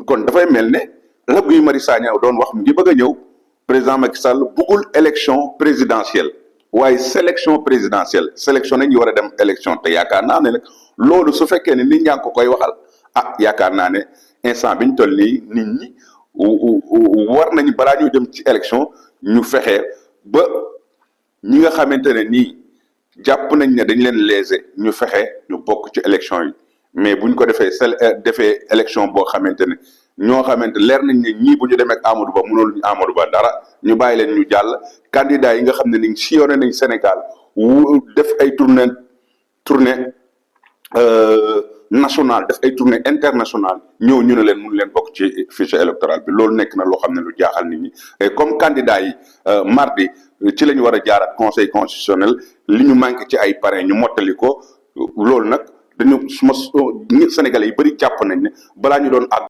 kon dafay mel ne la Guy Marius Sagna doon wax mu ngi bëgg a ñëw président Macky Sall bëggul élection présidentielle waaye sélection présidentielle sélectionné ñu war a dem élection te yaakaar naa ne nag loolu su fekkee ne nit ñaa ngi ko koy waxal yaakaar naa ne instant bi ñu toll nii nit ñi war nañu balaa ñu dem ci élection ñu fexe ba ñi nga xamante ne nii jàpp nañ ne dañ leen léser ñu fexe ñu bokk ci élection yi mais bu ñu ko defee élection boo xamante ne ñoo xamante leer nañ ne ñii bu ñu demee ak Amadou Ba mënul ñu Amadou Ba dara ñu bàyyi leen ñu jàll candidat yi nga xam ne ni sillonné nañ Sénégal def ay tournée nationale def ay tournée internationale ñu ne leen mun leen bokk ci fichier électoral bi loolu nekk na loo xam ne lu jaaxal nit ñi et comme candidat yi mardi ci la ñu war a jaarat conseil constitutionnel li ñu manqué ci ay parrain ñu mottali ko loolu nag dañu Sénégalais yi bëri jàpp nañ ne balaa ñu doon àgg